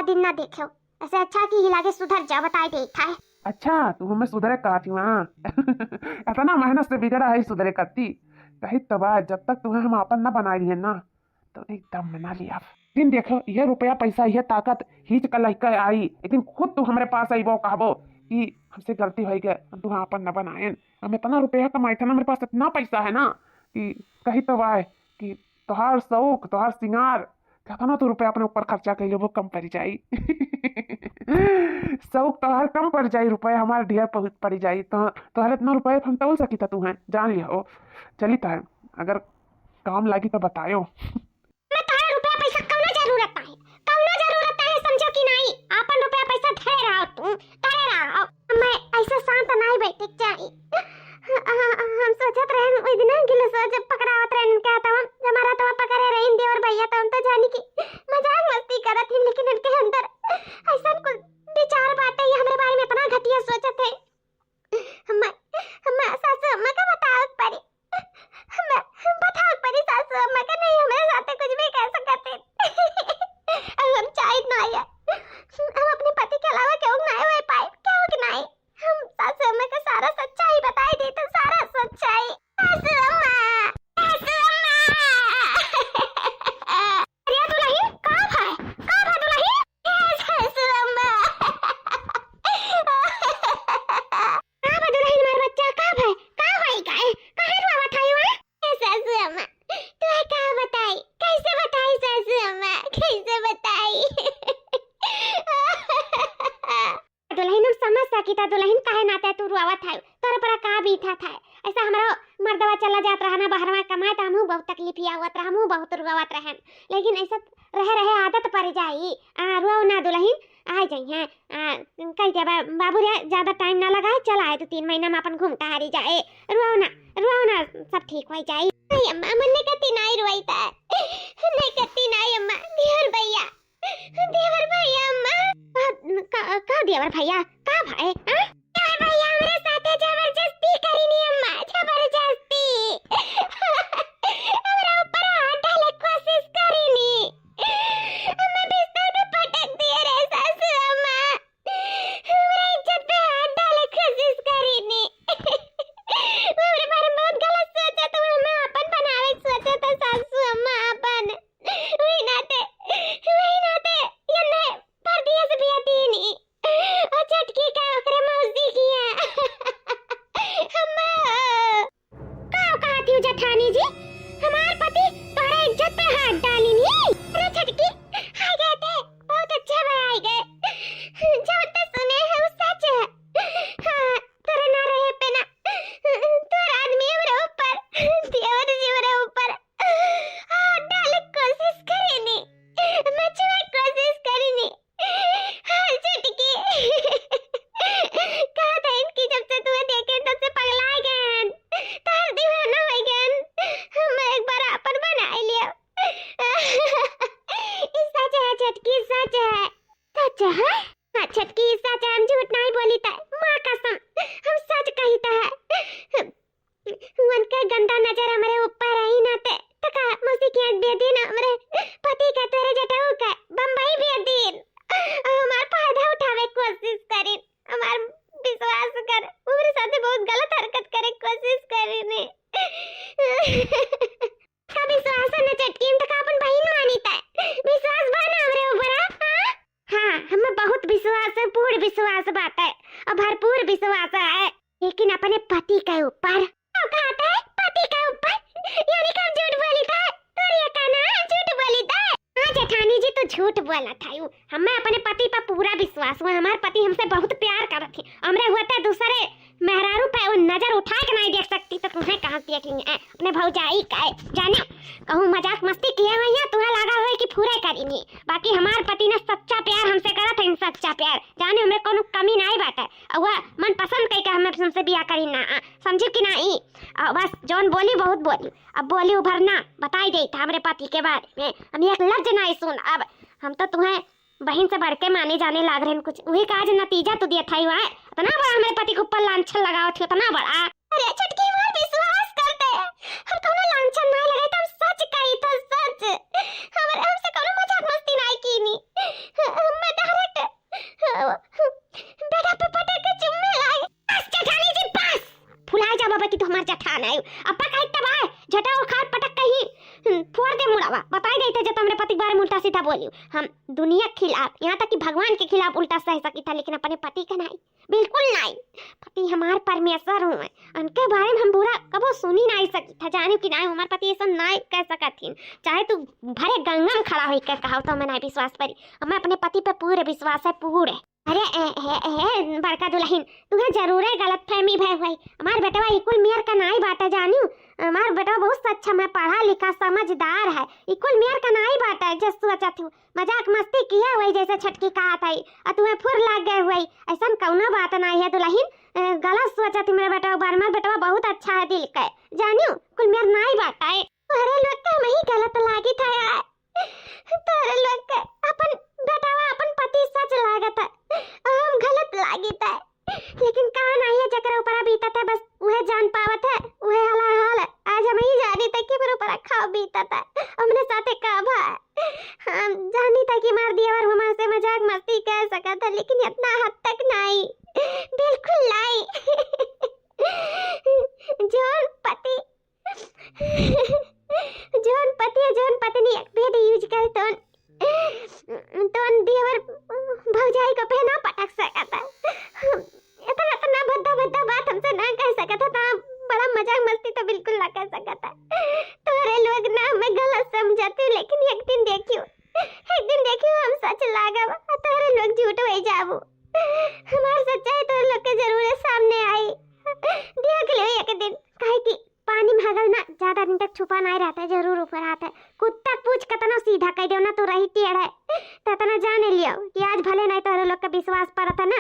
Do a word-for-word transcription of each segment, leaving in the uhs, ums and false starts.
दिन ना देखेउ। ऐसे अच्छा कि ही लागे सुधर जा, बताई देत है। अच्छा, तू हमें सुधरे कहत हूँ, हाँ? इतना मेहनत से बिगड़ा है, सुधरे करती। कही तो बा, जब तक तुम्हें हम आपन ना बनाई लिए ना, तो एकदम मना लिया। दिन देखो, यह रुपया पैसा, यह ताकत हीच का लइका आई, एक दिन खुद तू हमरे पास अइबो, कहबो कि हमसे गलती होइ गए, हम तुहा आपन न बनाएन। हम इतना रुपया कमाई था ना, मेरे पास इतना पैसा है ना कि कही तो बा कि तोहार शौक, तोहार सिंगार, कितना तू रुपया अपने ऊपर खर्चा कर लेबो, कम पड़ जाई। शौक तोहार कम पड़ जाई, रुपया हमार ढेर बहुत पड़ जाई। तो तोहार इतना रुपया हम तौल सकी था, तू है जान लिया हो। चली था, अगर काम लागी तो बतायो। मैं तोहरा रुपया पैसा कौनो जरूरत नाही, कौनो जरूरत नाही, समझो कि नाही? आपन रुपया पैसा धरे रहो तू, धरे रहो। मैं ऐसे शांत नाही बैठे के चाही। हम सोचत रहन, ओई दिन गिलसवा जब पकड़ावत रहन इनके हाथवा, जब हमारा हाथवा पकड़े रहन देवर भैया, तो हम तो जानी कि मजाक मस्ती करत ही, लेकिन इनके अंदर ऐसा कुछ विचार बाटे, ये हमरे बारे में इतना घटिया सोचत है। हम्मा, हम्मा, सासू अम्मा का बतावक पड़ी। हम्मा, बतावक पड़ी सासू अम्मा का, नहीं हमरे साथे कुछ भी कर सकत है। अब हम चाहित नाही है। हम अपने पति के अलावा केहू नाही हो पाए, केहू के नाही। हम सासू अम्मा का सारा सच्चाई बताई दी, तो सारा सच्चाई। सासू अम्मा, सासू अम्मा। अरे दुलहिन, का भय? का भय दुलहिन? ए सासू अम्मा। का भय दुलहिन, हमार बच्चा, का भय? का होई गए? काहे रोवत हई हुआ? ए सासू अम्मा, तुहे का बताई? कैसे बताई सासू अम्मा? कैसे बताई? दुलहिन, हम समझ सकी था दुलहिन, काहे नाते तू रोवत है, तोरे पर का बीता था। ऐसा हमारा मर्दवा चला जात रहा ना बहरवा कमाए, तो हमहू बहुत तकलीफिया हुआ रहा, हमहू बहुत रोवत रहन। लेकिन ऐसा रहे रहे आदत पड़ जाई। आ, रोओ ना दुलहिन, आ जाई हैं। आ, कह दिया बा-, बाबू रे, ज्यादा टाइम ना लगाए, चला आए, दो तीन महीना में अपन घूम टहरी जाए। रोओ ना, रोओ ना, सब ठीक हो जाई। नहीं अम्मा, मन्ने कती नाई रोई था, नहीं कती नाई अम्मा, देवर भैया, देवर भैया, अम्मा। का, का, का देवर भैया? का भय? हाँ? देवर भैया, हमरे साथे जबरदस्ती करीनी, अम्मा, जबरदस्ती। हमरा ऊपर हाथ डाले कोशिश करीनी। हमें बिस्तर पे पटक दिए रे सासू अम्मा। हमरा इज्जत पे हाथ डाले कोशिश करीनी। हमरे बारे में बहुत गलत सोचा था, हमें अपन बनावे सोचा था सासू अम्मा अपन। वही नाते, वही नाते, ये नहीं, परदेस बिया दीनी। और छोटकी का ओकरे मौसी किया। अम्मा। का कहती हो जेठानी जी? हमार पति तोहरे इज्जत पे हाथ डाली नी। अरे छोटकी, हाय गए थे, बहुत अच्छा भाई आए गए। जब तो सुने हैं वो सच है। हाँ, तोरे ना रहे पे ना, तोर आदमी हमरे ऊपर, देवर जी हमरे ऊपर हाथ डाले कोशिश करेनी, मचवे कोशिश करेनी। हाँ, छुटकी। कहा था इनकी, जब से तुम्हें देखे, तब से पगला गए हैं। तार दीवाना हो गए हैं। हम एक बार आपन बना लियो। ई सच है छुटकी, सच है। सच है? हाँ, छुटकी, सच है, हम झूठ नहीं बोली था। माँ कसम, हम सच कही था है। उनके गंदा नजर हमरे ऊपर आई ना ते, त का मौसी की आँख दे दी ना हमरे पति का, तेरे जटाऊ का बम्बई भेज दी। हमार फायदा उठावे कोशिश करी, हमार विश्वास कर, हमरे साथे बहुत गलत हरकत करे कोशिश करी ने। का विश्वास है ना चटकीन, त का अपन बहिन मानी ते? विश्वास बा ना हमरे ऊपर, हाँ? हाँ, हमें बहुत विश्वास है, पूर्ण विश्वास बात है और भरपूर विश्वास है। लेकिन अपने पति के ऊपर। का कहत है? पति के ऊपर? यानी कि हम झूठ बोली था? तोर ये कहना है, हम झूठ बोली था? हाँ जेठानी जी, तू झूठ बोला था यू। हमें अपने पति पर पूरा विश्वास हुआ। हमार पति हमसे बहुत प्यार करत ही। हमरे हुआ था दूसरे मेहरारू पे वो नजर उठा के नहीं देख सकती, तो तुम्हें कहाँ से देखेंगे? ए, अपने भौजाई का है, जाने कहूँ मजाक मस्ती किए हुए हैं, तुम्हें लगा हुआ है कि पूरे करेंगे। बाकी हमार पति ना सच्चा प्यार हमसे करत है, सच्चा प्यार। जाने हमें कोनो कमी नहीं बाटे। और वह मन पसंद कई के हमें हमसे बियाह करी ना, आ, समझी कि नहीं? और बस जौन बोली बहुत बोली, अब बोली उभर ना, बताई दे था हमरे पति के बारे में, हम एक लफ्ज नहीं सुन। अब हम तो तुम्हें बहिन से बढ़ के माने जाने लाग रहे हैं कुछ, वही का आज नतीजा तो दिया था ही वहाँ। इतना बड़ा हमरे पति के ऊपर लांछन लगावत हो, इतना बड़ा। अरे छुटकी, हमार विश्वास कर दे, हम कौनो लांछन नहीं लगाई, हम सच कही था, सच। हमर, हमसे कौनो मजाक मस्ती नहीं कीनी। मैं तो अब्बा कही तब आए, झटा उखाड़ पटक कहीं, हम्म, फोड़ दे मुड़वा। बताई देते जब हमरे पति के बारे में उल्टा सीधा बोली। हम दुनिया के खिलाफ, यहाँ तक कि भगवान के खिलाफ उल्टा सह सकी था, लेकिन अपने पति का नहीं, बिल्कुल नहीं। पति हमार परमेश्वर हुए, उनके बारे में हम बुरा कबो सुनी नहीं सकी था। जानियो कि नहीं, हमार पति ऐसा नहीं कह सकत हिन। चाहे तू भरे गंगा में खड़ा होई के कहा तो मैं नहीं विश्वास करी। हमें अपने पति पे पूरे विश्वास है, पूरे। अरे ए, हे, हे, बड़का दुलहिन, तुहे जरूरे गलतफहमी भय हुई। हमार बेटवा इकुल मेर का नाई बाटे, जानियो। हमार बेटवा बहुत सक्षम है, पढ़ा लिखा, समझदार है। इकुल मेर का नाई बाटे, जे सोचत हूँ। मजाक मस्ती किया हुई जैसे छटकी कहा था, और तुम्हें फुर लाग गए हुई। ऐसन कौनो बात नाई है दुलहिन, अ, गलत सोचत हूँ मेरे बेटवा के बारे में। बेटवा बहुत अच्छा है दिल के, जानियो, कुल मेर नाई बाटे। अरे लोग का हम ही गलत लागी था यार। तोहरे लोग के अपन बेटवा, अपन पति सच लागत है, हम गलत लागित है। लेकिन का नाई है, जेकरे ऊपर बीतत है, बस उहे जान पावत है, उहे हला हाल है। आज हम ही जानी तक कि हमरे ऊपर खाओ बीतत है, हमरे साथे का भा है। हम जानी तक कि मार दिया और हमारे से मजाक मस्ती कर सकत है, लेकिन इतना हद तक नाई, बिल्कुल नाई। जौन पति जौन पति या जौन पत्नी एक भेद यूज करे, तौन, तौन देवर भौजाई को पे ना पटक सकता। इतना, इतना भद्दा, भद्दा बात हमसे ना कह सकता था। बड़ा मजाक मस्ती तो बिल्कुल ना कर सकता। तोहरे लोग ना हमें गलत समझते हो, लेकिन एक दिन देखियो, एक दिन देखियो हम सच लागब, और तोहरे लोग झूठ हो जाबो। हमार सच्चाई तोहरे लोग के जरूर सामने आई, देख लियो एक दिन, काहे कि पानी में हगल ना ज्यादा दिन तक छुपा नहीं रहता है, जरूर ऊपर आता है। कुत्ता पूछ कतनो सीधा कह दो ना, तो रही टेढ़ है। तो इतना जान लियो कि आज भले नहीं तोहरे लोग का विश्वास पड़ता ना,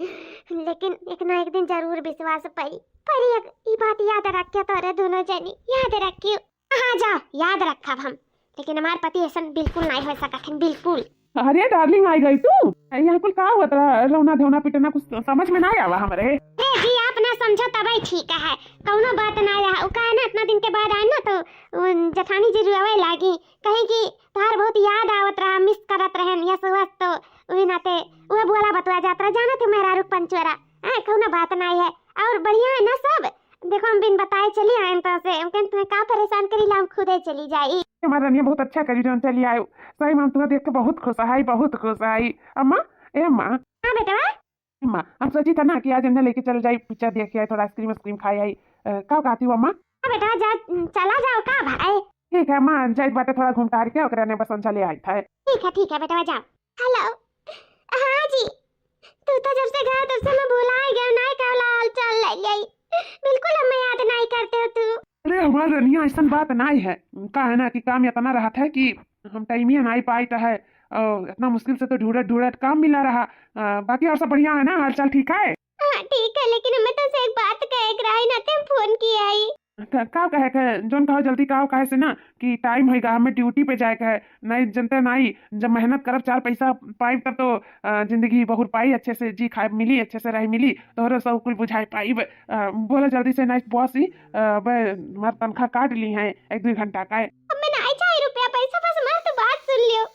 लेकिन एक ना एक दिन जरूर विश्वास पड़ी, पड़ी। एक ई बात याद रखियो तोहरे दोनों जनी, याद रखियो। हाँ, जाओ, याद रखब हम, लेकिन हमार पति ऐसन बिल्कुल नहीं हो सकत हन, बिल्कुल। अरे डार्लिंग, आई गई तू? यहाँ कुल का हुआ तोरा रौना धौना पिटना, कुछ समझ में ना आवा हमरे। अरे जी, आप ना समझो तबे ठीक है, कौनो बात ना रहा। उ का है ना, इतना दिन के बाद आए ना तो उ जेठानी जी रुआवे लागी, कहीं कि तोहार बहुत याद आवत रहा, मिस करत रहन यस वस, तो वही नाते वह बोला बतुआ जात रहा, जाना थे मेहरारू के पंचोरा। हाँ, कौनो बात ना है, और बढ़िया है ना सब? देखो, हम बिन बताए चली आए तो से, हम कहन तुम्हें का परेशान करी ला, हम खुदे चली जाई। हमार रनिया बहुत अच्छा करी जौन चली आयो। सही में हम तुम्हें देख के बहुत खुश है, बहुत खुश है। अम्मा, ए अम्मा। हाँ बेटवा। अम्मा, हम सोची था ना कि आज इन्हें लेके चल जाई, पिक्चर देख के आई, थोड़ा आइसक्रीम वाइसक्रीम खाई आई। अ, का कहती हो अम्मा? हाँ बेटवा, जा, चला जाओ का भाई? ठीक है अम्मा, जाइत बाटे थोड़ा घूम टहर के, ओकरे ने बस हम चले आई था। ठीक है, ठीक है बेटवा, जाओ। हेलो, हाँ जी, तू तो जब से गया तब से मैं भुला ही गया, नहीं कहला हाल चाल ले गई, बिल्कुल हमें याद नहीं करते हो तू। अरे हमार रनिया, ऐसन बात नहीं है, का है ना कि काम इतना रहत है कि हम टाइम ही नहीं पाइत है, और इतना मुश्किल से तो ढूंढत ढूंढत काम मिला रहा। अ, बाकी और सब बढ़िया है ना, हाल चाल ठीक है? हाँ ठीक है, लेकिन हमें तो से एक बात कहे के रही ना, ते फोन किया ही। का, का कहे के, जौन कहो जल्दी कहो, काहे से ना कि टाइम होइगा, हमें ड्यूटी पे जाए के है। नहीं जनते नहीं, जब मेहनत करब, चार पैसा पाइब, तब तो, अ, जिंदगी बहुर पाई, अच्छे से जी खाए मिली, अच्छे से रह मिली, तोहरो सब कुल बुझाए पाइब। अ, बोलो जल्दी से, नहीं बॉस ही, अ, बे, हमार तनख्वाह काट ली है एक दो घंटा का है। हमें नहीं चाहिए रुपया पैसा, बस हमार तो बात सुन लियो,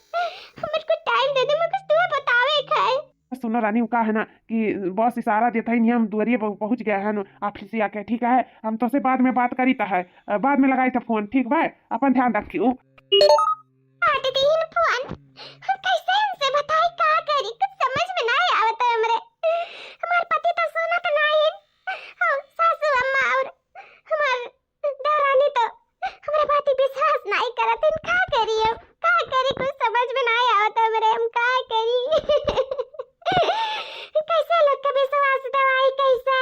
हमें कुछ टाइम दे दे, मैं कुछ तुम्हें बतावे का है। सुनो रानी, उ का है ना कि बॉस इशारा देत है, हम दुआरिये पर पहुँच गए हैं ऑफिस आके, ठीक है? हम तोसे बाद में बात करी त है, अ, बाद में लगाई त फोन, ठीक बा? अपन ध्यान रखियो। काट दीन फोन। हम कैसे इनसे बताई, का करी, कुछ समझ में नहीं आवत है हमरे। हमार पति तो सुनत नहीं, और सासू अम्मा और हमार देवरानी तो हमरे बात पे विश्वास नहीं करत, हम का करी, हम का करी, कुछ समझ में नहीं आवत हमरे, हम का करी। कैसे लोग के विश्वास दवाई, कैसे?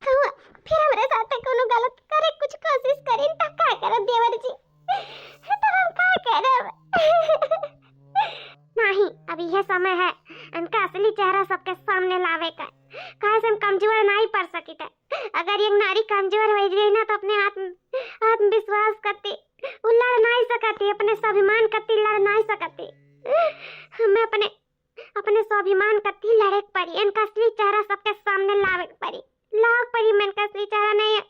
हाँ, फिर हमरे साथे कोनो गलत करे कुछ कोशिश करिन त का करब देवर जी, तब हम का करब? नहीं, अब यह समय है इनका असली चेहरा सबके सामने लावे का, काहे से हम कमजोर नहीं पड़ सकित है। अगर एक नारी कमजोर हो जाए ना, तो अपने आत्म, आत्मविश्वास कत्ती उ लड़ नहीं सकती, अपने स्वाभिमान कत्ती लड़ नहीं सकती। हमें अपने, अपने स्वाभिमान कत्ती लड़े के पड़ी, इनका असली चेहरा सबके सामने लावे के पड़ी, लावे के पड़ी। मैं इनका असली चेहरा नहीं है,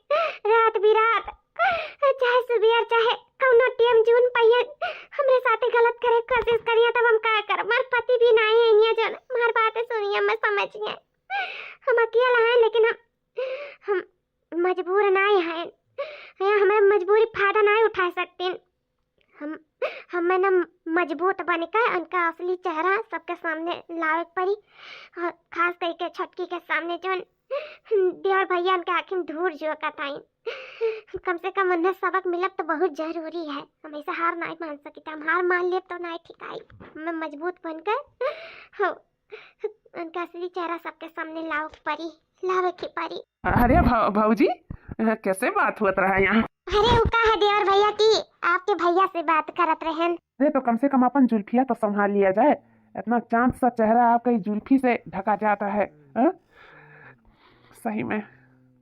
रात बिरात, चाहे सुबेर, चाहे कौनो टेम जून पहिए हमरे साथे गलत करे के कोशिश करिए, तब हम का करब? हमार पति भी नहीं है, ये जो हमार बात सुनिए, मैं समझिए, हम अकेला हैं, लेकिन हम हम मजबूर नाय हैं, निका उनका असली चेहरा सबके सामने लावे के पड़ी, और खास करके छोटकी के सामने, जौन देवर भैया उनके आँखी में धूर झोंकत हईं। कम से कम उन्हें सबक मिलब तो बहुत जरूरी है। हम ऐसे हार नाहीं मान सकित, हम हार मान लेब तो नाहीं ठीक आई। हमें मजबूत बनकर, हो, उनका असली चेहरा सबके सामने लावे के पड़ी, लावे के पड़ी। अरे भौ-, भौजी, अ, कैसे बात होत रहा यहाँ? अरे, उ का है देवर भैया कि आपके भैया से बात करत रहन। अरे, तो कम से कम अपन जुल्फिया तो संभाल लिया जाए। इतना चांद सा चेहरा आपका इस जुल्फी से ढका जाता है, हाँ? सही में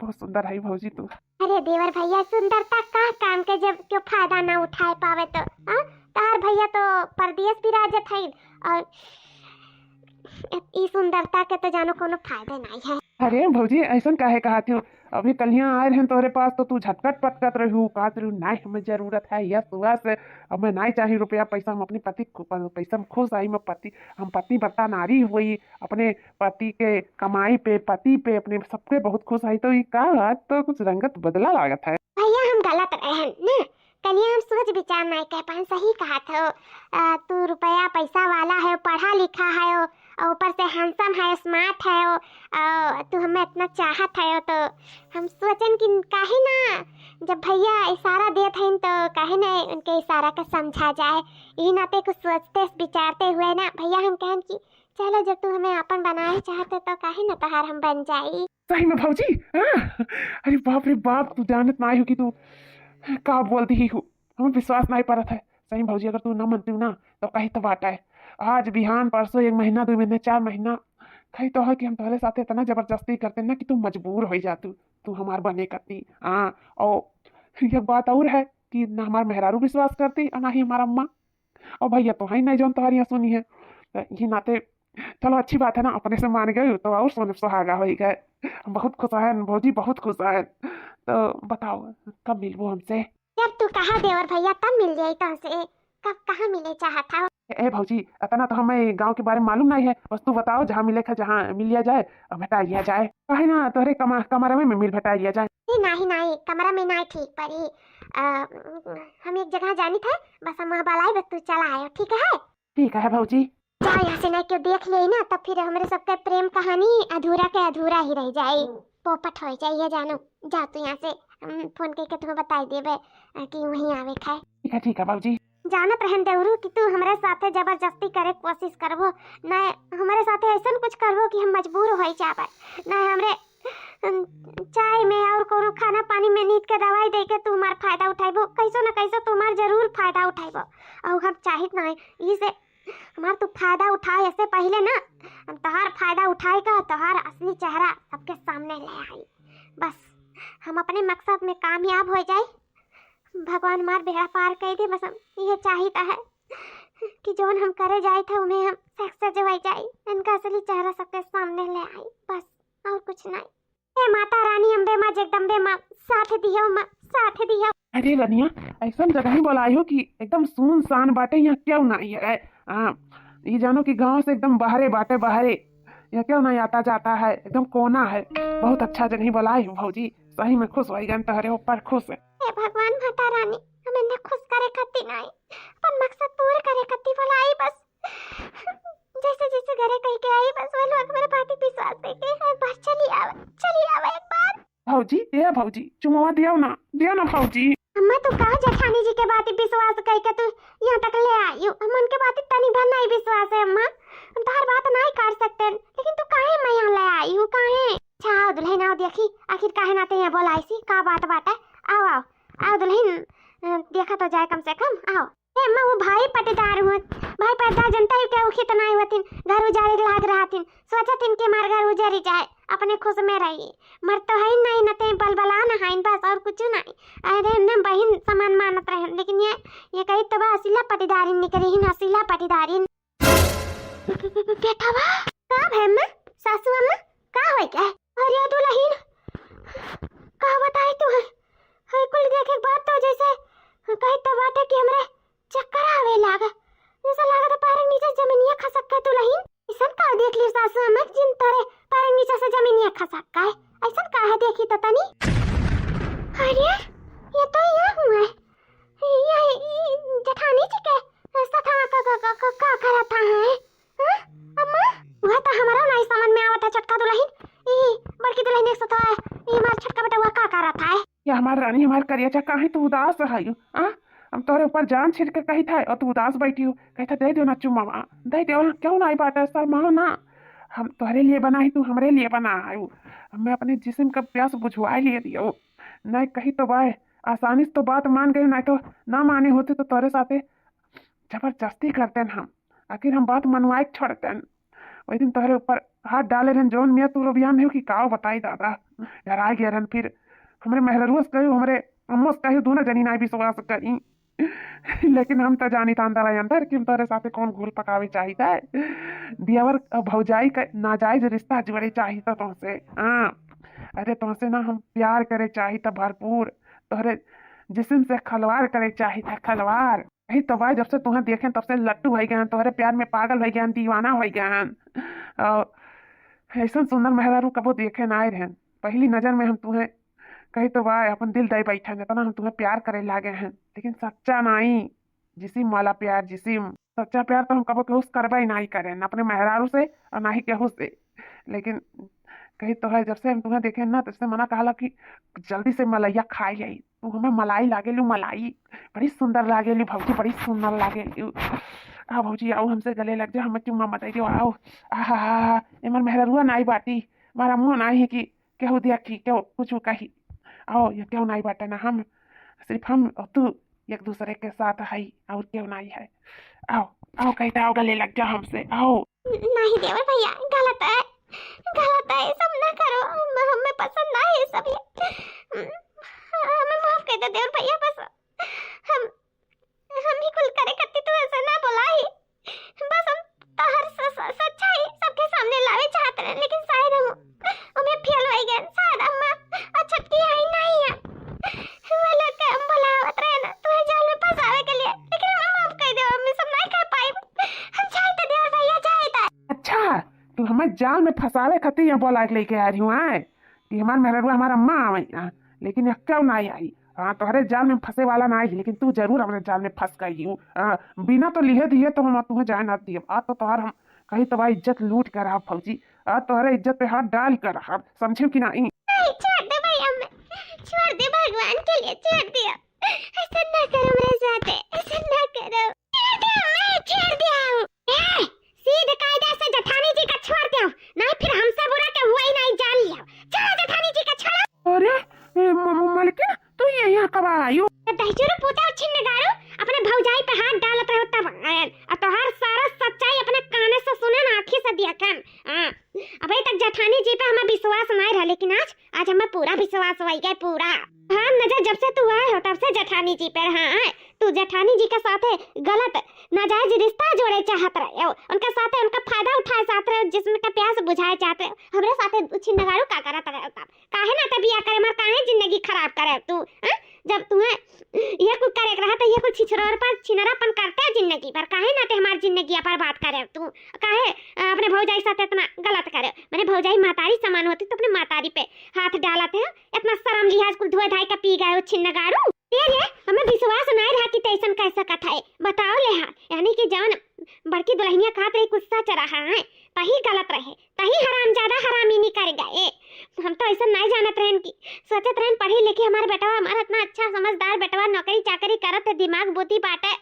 बहुत सुंदर है भौजी तू। अरे देवर भैया, सुंदरता का काम के जब क्यों फायदा ना उठाए पावे तो, हाँ? तोहार भैया तो परदेस बिराजत हईन, और ई सुंदरता के तो जानो कोनो फायदा नाहीं है। अरे भौजी, ऐसन काहे कहत हो? अभी कलिया आए रहन तोहरे पास तो तू झटकत पटकत रहू, कहत रहू, "नाहीं, हमें जरूरत है यह सुबह से, हमें नाहीं चाहिए रुपया पैसा, हम अपनी पति को प-, पैसा में खुश आई, मैं पति, हम पतिव्रता नारी हुई, अपने पति के कमाई पे, पति पे, अपने सबके बहुत खुश आई।" तो ये का, आज तो कुछ रंगत बदला लागत है। भैया, हम गलत रहन ना, कलिया हम सोच विचार नाहीं कह पाएन, सही कहत हो। आ, तू रुपया पैसा वाला है, पढ़ा लिखा है, और ऊपर से handsome है, smart है, और तू हमें इतना चाहत है, तो हम सोचन कि काहे ना, जब भैया इशारा देत हईन तो काहे ना उनके इशारा के समझा जाए। ई नाते कुछ सोचते विचारते हुए ना भैया हम कहन कि चलो, जब तू हमें आपन बनाए चाहत है तो काहे ना तोहार हम बन जाई। सही में भौजी, हाँ? अरे बाप रे बाप, तू जानत नाहीं हो कि तू का बोल दिही हो। हमें विश्वास नाहीं परत है। सही में भौजी, अगर तू ना मनती ना तो कही तो बात है, आज बिहान परसों एक महीना, दो महीना, चार महीना, कही तो है कि हम तोहरे साथे इतना जबरदस्ती करते ना कि तू मजबूर हो जातू, तू हमार बने करती। हाँ, और एक बात और है कि ना हमार मेहरारू विश्वास करती और ना ही हमार अम्मा, और भैया तो है नहीं जौन तोहरी यहाँ सुनी है। तो ये नाते चलो, अच्छी बात है ना, अपने से मान गए तो और सोने सुहागा हो गए। हम बहुत खुश हैं भौजी, बहुत खुश हैं। तो बताओ, कब मिलबो हमसे? जब तू कहा देवर भैया, तब मिल जाई तुमसे। कब कहाँ मिले चाहत हो? ए भौजी, इतना तो हमें गाँव के बारे में मालूम नाहीं है, बस तू बताओ जहाँ मिले का, जहाँ मिल लिया जाए और भेटा लिया जाए। काहे ना तोहरे कमा-, कमरा में मिल भेटा लिया जाए। ए, नाहीं, नाहीं, कमरा में नाहीं ठीक पड़ी। अ, हम एक जगह जानी थे, बस हम वहाँ बुलाई, बस तू चला आयो, ठीक है? ठीक है भौजी। जाओ यहाँ से, नाहीं क्यों देख ले ना, तब फिर हमरे सबके प्रेम कहानी अधूरा के अधूरा ही रह जाए, पोपट हो जाए, ये जानो। जाओ तू यहाँ से, हम फोन करके तुम्हें बताई देबे, अ, कि वहीं आवे के है। ठीक है, ठीक है भौजी। जानत रहन देवरू कि तू हमरे साथे जबरदस्ती करे कोशिश करबो, नाहीं हमरे साथे ऐसन कुछ करबो कि हम मजबूर हो जाबे, नाहीं हमरे, अम, चाय में और कोनो खाना पानी में नींद के दवाई दे के तू हमार फायदा उठाइबो, कैसो न कैसो तू हमार जरूर फायदा उठाइबो। और हम चाहित नाहीं, इसे हमार तू फायदा उठाए, ऐसे पहिले ना हम तोहार फायदा उठाए का तोहार असली चेहरा सबके सामने ले आई। बस हम अपने मकसद में कामयाब हो जाए, भगवान हमार बेड़ा पार कर दे। बस हम ये चाहित है कि जौन हम करे जाए थे, उमें हम सक्सेस हो जाए, इनका असली चेहरा सबके सामने ले आई, बस और कुछ नाहीं। हे माता रानी अम्बे माँ, जगदम्बे माँ, साथ दियो माँ, साथ दियो। अरे रनिया, ऐसन जगह ही बोलाई हो कि एकदम सुनसान बाटे, यहाँ क्यों नाहीं है। हाँ, ये जानो कि गाँव से एकदम बाहरे बाटे, बाहरे। यहाँ क्यों नाहीं आता जाता है, एकदम कोना है। बहुत अच्छा जगह ही बोलाई हो भौजी, सही में खुश हो गए तोहरे ऊपर, खुश। हे भगवान माता रानी, हम इन्हें खुश करे खातिर नाहीं, अपन मकसद पूरे करे खातिर बोलाई बस। जैसे जैसे घरे कह के आई, बस वो लोग हमारे बात पे विश्वास करके एक बार चली आवे, चली आवे एक बार। भौजी, ए भौजी, चुमवा दियो ना, दियो ना भौजी। अम्मा, तू का जेठानी जी के बात पे विश्वास करके तू यहाँ तक ले आई हो? हम उनके बात पे तनी भर नाहीं विश्वास है अम्मा, हम तोहार बात नाहीं काट सकते, लेकिन तू काहे मैं यहाँ ले आई हो, काहे? अच्छा, आओ दुल्हन, आओ देखी, आखिर काहे नाते यहाँ बोलाई सी, का बात बाटे? आओ, आओ, आओ दुल्हन, अ, देखा तो जाए कम से कम, आओ। ए अम्मा, वो भाई पटीदार हुआ, भाई पटीदार जनता ही क्या, वो खेत नाहीं होतिन, घर उजाड़े के लाग रहतिन, सोचतिन कि हमार घर उजरी जाए, अपने खुश में रही। मर तो है नाहीं, न ते बलबला न है बस, और कुछ नाहीं। अरे न बहिन समान मानत रहन, लेकिन ये, ये कही तो बा असीला पटीदारिन निकली ही, असीला पटीदारिन। बेटवा, का भे अम्मा, सासू अम्मा, का होई गए? अरे दुल्हन, का बताई तू है? है कुल देखे के बाद तो जैसे कही तो बाटे कि हमरे चक्कर आवे लागे। जैसे लागत है पैर के नीचे जमीनिया खसक के दुल्हन। ऐसन का देख ली सासू अम्मा कि जिन तोरे पैर के नीचे से जमीनिया खसक गए? ऐसन का है देखी तो तनी। अरे, ये तो ये हुआ है। ये, ये जेठानी जी के दोस्त था, का, का, का, का, का करत है? हाँ? अम्मा, वह तो हमारा नहीं समझ में आवत है, छोटका दुल्हन। ई बड़की दुल्हन एक सौ तो है, ई हमार छोटका बेटा हुआ का करत है? ये हमार रानी, हमार करिया चा, काहे तू उदास है? हाँ? हम तोहरे ऊपर जान छिड़के कही था और तू उदास बैठी हो। कही था, "दे दो ना चुम्मा, दे दो ना, क्यों नहीं बाटे, शर्माओ ना। हम तोहरे लिए बना ही, तू हमरे लिए बना है। हमें अपने जिस्म का प्यास बुझवा लिए दियो।" नहीं कही तो बाय, आसानी से तो बात मान गई, नहीं तो ना माने होते तो तोहरे साथे जबरदस्ती करते न हम। आखिर हम बात मनवाए के छोड़ते न। वही दिन तोहरे ऊपर हाथ डाले रहन, जौन मियाँ तू रोबिया में हो कि काव बताई दादा, डरा गया रहन। फिर हमरे मेहररुआ से कही, हमरे अम्मो से कही, दोनों जनी ना विश्वास करी। लेकिन हम तो जानी था अंदर ही अंदर कि हम तोहरे साथे कौन घोल पकावे चाहित है। दियावर और भौजाई का नाजायज रिश्ता जोड़े चाहित है तुमसे। हाँ, अरे तुमसे ना हम प्यार करे चाहित है भरपूर, तोहरे जिस्म से खलवार करे चाहित है, खलवार। यही तो भाई, जब से तुम्हें देखे तब से लट्टू हो गए, तोहरे प्यार में पागल हो गए, दीवाना हो गए। और ऐसा सुंदर मेहरारू कबो देखे ना आए रहन। पहली नजर में हम तुम्हें कही तो भाई अपन दिल दे बैठे, इतना हम तुम्हें प्यार करे लागे हैं, लेकिन सच्चा नहीं। जिसिम वाला प्यार, जिसिम। सच्चा प्यार तो हम कबो केहू से करबे ही नहीं करें, ना अपने मेहरारू से और ना ही केहू से। लेकिन कही तो है, जब से हम तुम्हें देखे ना, तब से मना कहला कि जल्दी से मलैया खाई जाई। तू हमें मलाई लागेलू, मलाई। बड़ी सुंदर लागेलू भौजी, बड़ी सुंदर लागेलू। आ भौजी, आओ हमसे गले लग जाओ, हमें चुम्मा मत दे दो, आओ। आहा, एमर मेहररुआ नाई बाटी, हमारा मुँह नाई है कि केहू देखी, केहू कुछ कही। आओ, ये केहू नाई बाटे ना, हम, सिर्फ हम और तू एक दूसरे के साथ है, और केहू नाई है। आओ, आओ, कहते आओ, गले लग जाओ हमसे, आओ। नहीं देवर भैया, गलत है, गलत है, ये सब ना करो, हम, हमें पसंद ना है ये सब। ये हमें माफ कर दे देवर भैया, बस हम, हम ही कुल करे करती तो ऐसा ना बोला ही। बस हम तोहर स-, स-, सच्चाई सबके सामने लावे चाहत रहे, लेकिन शायद हम हमें फेल हो गए, शायद अम्मा और छोटकी आई नहीं है। वो लोग के हम बुलावत रहे ना, तुम्हें जाल में फंसावे के लिए, लेकिन हम माफ कर दे, हम ये सब नहीं कर पाई। हम जाए तो देवर भैया, जाए तो। अच्छा, तू हमें जाल में फंसावे खातिर यहाँ बोला के लेके आ रही हूँ, आए कि हमार मेहररुआ हमार अम्मा आवे ना, लेकिन यह क्यों नहीं आई? हाँ, तोहरे जाल में फंसे वाला ना आई, लेकिन तू जरूर हमारे जाल में फंस गई हूँ। हाँ, बिना तो लिहे दिए तो हम तुम्हें जाए ना दिए। आज तो तोहर हम कहीं तो भाई इज्जत लूट कर रहा फौजी, आज तोहरे इज्जत पे हाथ डाल कर रहा, समझे कि नहीं? नहीं, छोड़ दे भाई, हमें छोड़ दे, भगवान के लिए छोड़ दिया। ऐसा ना करो मेरे साथ, ऐसा ना करो। छोड़ दिया, मैं छोड़ दिया हूँ। ए, सीधे कायदे से जेठानी जी का छोड़ दो, नहीं फिर हमसे बुरा के हुआ ही नहीं जान लिया। चलो जेठानी जी का छोड़ो। अरे, ए, म-, म-, मलकिन, तू ये यहाँ कब आयो? तो दहिजरू पूते हो छिन्नगारू, अपने भौजाई पे हाथ डालत रहो तब आयन। और तोहार सारा सच्चाई अपने काने से सुने ना, आँखी से देखन। हाँ, अबे तक जेठानी जी पे हमें विश्वास नहीं रहा, लेकिन आज, आज हमें पूरा विश्वास हो गया, पूरा। हाँ, नजर जब से तू आए हो तब से जेठानी जी पे रहा है। तू जेठानी जी के साथे गलत नाजायज रिश्ता जोड़े चाहत रहे हो, उनके साथे उनका फायदा उठाए चाहत रहे हो, जिस्म का प्यास बुझाए चाहत रहे हो। हमरे साथे छिन्नगारू का करत रहे हो तब? काहे ना तब बिया करे, मार काहे जिंदगी खराब करे तू, हाँ? जब तुम्हें ये कुल करे के रहा तो ये कुल छिछोरपन, छिनरापन करते हो जिंदगी भर, काहे ना ते हमार जिंदगी बर्बाद करे तू? काहे, अ, अपने भौजाई साथ इतना गलत करे? मैंने भौजाई मातारी समान होती तो अपने मातारी पे हाथ डालत है, इतना शर्म लिहाज कुल धोए धाई का पी गए हो छिन्नगारू। ए रे, हमें विश्वास नहीं रहा कि तैसन कह सकत है। बताओ ले हा, यानी कि जौन बड़की दुल्हनिया कहत रही कुछ सच रहा है, तही गलत रहे, तही हरामजादा हरामी निकल गए। हम तो ऐसा नहीं जानत रहन कि सोचत रहन पढ़ी लिखी हमार बेटवा, हमार इतना अच्छा समझदार बेटवा, नौकरी चाकरी करत है, दिमाग बुद्धि बाटे,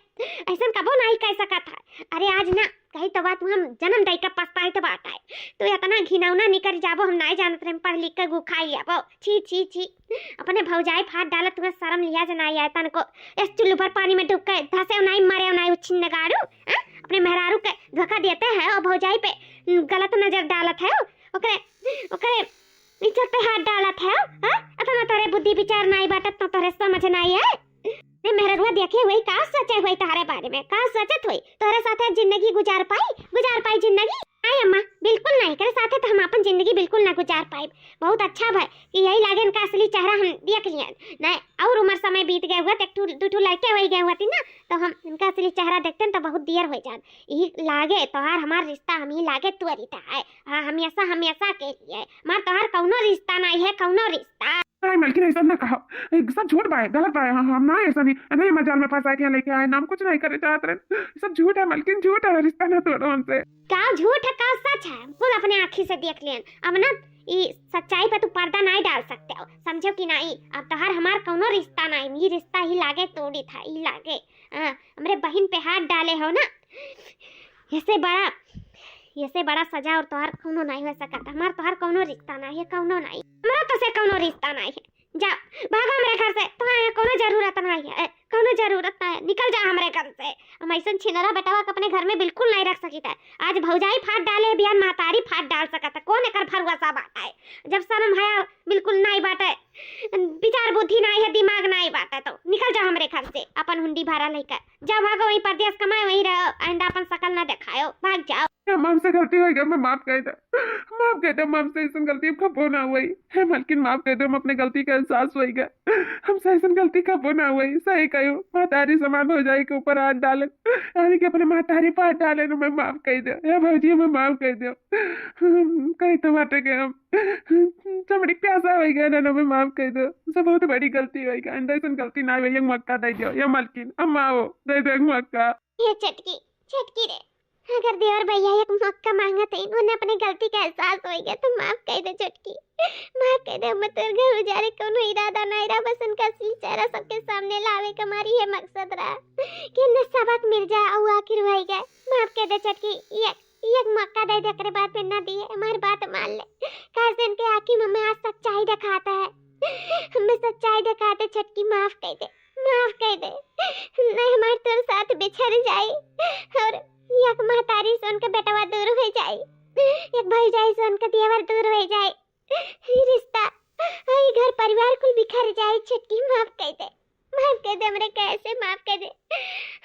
ऐसन कबो नहीं कह सकत है। अरे आज ना कही तो बात हम जन्म दई का पछताई तो बात है। तू इतना घिनौना निकल जाबो, हम नहीं जानत रहे, पढ़ लिख के गुखाई लेबो। छी, छी, छी। अपने भौजाई फाट डालत तुम्हें शर्म लिहाज नहीं आए तनको। इस चुल्लू पर पानी में डूब के धसे नहीं, मरे नहीं, उछिन्नगारू। हाँ? अपने मेहरारू के धोखा देते हैं और भौजाई पे गलत नजर डालत है। ओकरे, ओकरे इज्जत पे हाथ डालत है। हाँ? इतना तोरे बुद्धि विचार नहीं बाटत तो तोरे समझ नहीं है। रे मेहररुआ देखे हुई का सोचे हुई तोहरे बारे में, का सोचत हुई? तोहरे साथे जिंदगी गुजार पाई, गुजार पाई जिंदगी? नहीं अम्मा, बिल्कुल नहीं, एकरे साथे तो हम अपन जिंदगी बिल्कुल ना गुजार पाई। बहुत अच्छा भाई कि यही लागे इनका असली चेहरा हम देख लिया। नहीं, और उम्र समय बीत गए हुआ, एक ठू, दू ठू लड़के हो गए हुआ थी ना, तो हम इनका असली चेहरा देखते हैं तो बहुत देर हो जान। यही लागे तोहार हमार रिश्ता, हम ही लागे तोरी था है। हाँ, हमेशा, हमेशा के लिए। मार तोहार कौनो रिश्ता नहीं है, कौनो रिश्ता। नहीं मलकिन, ऐसा ना कहो, ये सब झूठ बाय, गलत बाय। हाँ, हम ना ऐसा नहीं, नहीं मजाल में फंसा के यहाँ लेके आए ना, हम कुछ नहीं करे चाहत रहे, सब झूठ है मलकिन, झूठ है, रिश्ता ना तोड़ो हमसे। का झूठ है, का सच है, हम खुद अपने आँखी से देख लियन। अब ना ई सच्चाई पे तू पर्दा नहीं डाल सकते हो, समझो कि नहीं? अब तोहार हमार कौनो रिश्ता नहीं, ये रिश्ता ही लागे तोड़ी था, ई लागे। हाँ, हमरे बहिन पे हाथ डाले हो ना, ऐसे बड़ा, ऐसे बड़ा सजा और तोहार कौनो नहीं हो सकता। हमार तोहार कौनो रिश्ता नहीं है, कौनो नहीं, हमरा तो से कौनो रिश्ता नहीं है। जा, भागा हमरे घर से, तोहार यहाँ कौनो जरूरत नहीं है, ए, कौनो जरूरत नहीं है, निकल जा हमरे घर से। हम ऐसन छिनरा बेटवा के अपने घर में बिल्कुल नहीं रख सकित है। आज भौजाई फाट डाले, बिहान महतारी फाट डाल सकत है, कौन एकर भरोसा बाटे? जब शर्म हया बिल्कुल नहीं बाटे, विचार बुद्धि नहीं है, दिमाग नहीं बाटे, तो निकल जा हमरे घर से अपन हुंडी भाड़ा लेकर। जा भागो, वहीं परदेस कमाए, वहीं रहो, आइंदा अपन शकल ना दिखायो, भाग जाओ। अम्मा, हमसे गलती होइ गई, हमें माफ कर दो, माफ कर दो अम्मा, हमसे ऐसन गलती कबो ना हुई। हे मलकिन, माफ कर दो, हम अपने गलती का एहसास होइ गया, हमसे ऐसन गलती कबो ना हुई। सही कहो, महतारी समान भौजाई के ऊपर हाथ डाले, यानी कि अपने महतारी पर हाथ डाले, हमें माफ कर दो। हे भौजी, हमें माफ कर दो, कहीं तो बाटे के हम चमड़ी प्यासा होइ गया ना, हमें माफ कर दो, हमसे बहुत बड़ी गलती होइ गई, आइंदा ऐसन गलती ना हुई। एक मौका दे दो, या मलकिन, अम्मा हो, दे दो एक मौका। हे छोटकी, छोटकी रे, अगर देवर भैया एक मौका मांगत है, उन्हें अपनी गलती का एहसास होइ गया, तो माफ कर दे छोटकी, माफ कर दे। हम तोर घर उजारे कौनो इरादा नहीं रहा, बस उनका असली चेहरा सबके सामने लावे का हमार ये मकसद रहा कि उन्हें सबक मिल जाए और आखिर होइ गए। माफ कर दे छोटकी, एक, एक मौका दे दे, एकरे बाद में ना दिए, हमार बात मान ले, काहे से इनके आँखी में हमें आज सच्चाई दिखाता है, हमें सच्चाई दिखाते। छोटकी, माफ कर दे, माफ कर दे, नहीं हमार तोर साथ बिछड़ जाई और एक महतारी से उनके बेटवा दूर होइ जाई, एक भौजाई से उनके देवर दूर होइ जाई, ई रिश्ता, ई घर परिवार कुल बिखर जाई। छोटकी, माफ कर दे, माफ कर दे, हमरे कैसे माफ कर दे,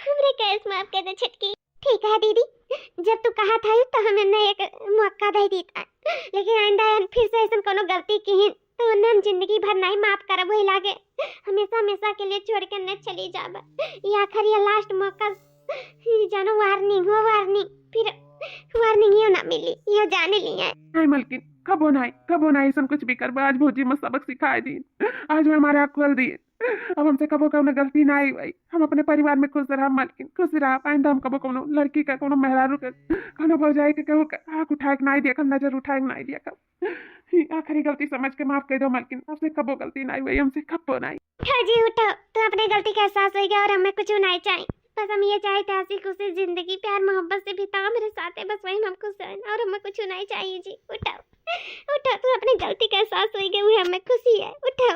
हमरे कैसे माफ कर दे छोटकी। ठीक है दीदी, जब तू कहा था तो हम इन्हें एक मौका दे देता, लेकिन आइंदा अन फिर से ऐसन कोनो गलती किहिन तो उन्हें हम जिंदगी भर नहीं माफ करब। वही लागे हमेशा हमेशा के लिए छोड़ के न चली जाब। ये आखिरी, ये लास्ट मौका, ये जानो, वार्निंग हो, वार्निंग, फिर वार्निंग यो ना मिली, यो जाने लिए। नहीं मलकिन, कबो नहीं, कबो नहीं ऐसन कुछ भी करबा। आज भौजी में सबक सिखाए दी, आज में हमारे आँख खोल दी। अब हमसे कबो कौनो गलती ना आई भाई। हम अपने परिवार में खुश रहा मलकिन, खुश रहा। आइंदा हम कबो कौनो लड़की का, कौनो मेहरारू का, कौनो भौजाई के केहू का आँख उठाए के नहीं देखब, नजर उठाए के नहीं देखब। ई आखिरी गलती समझ के माफ कर दो मलकिन, अब से कबो गलती नहीं हुई हमसे, कबो नहीं। उठो जी उठो, तू अपने गलती का एहसास होइ गया और हमें कुछ नहीं चाहिए। बस हम ये चाहते हैं हंसी खुशी जिंदगी, प्यार मोहब्बत से बिताओ मेरे साथ, बस वही में हम खुश हैं और हमें कुछ नहीं चाहिए जी। उठो, उठो, तू अपनी गलती का एहसास होइ गया, वही हमें खुशी है। उठो।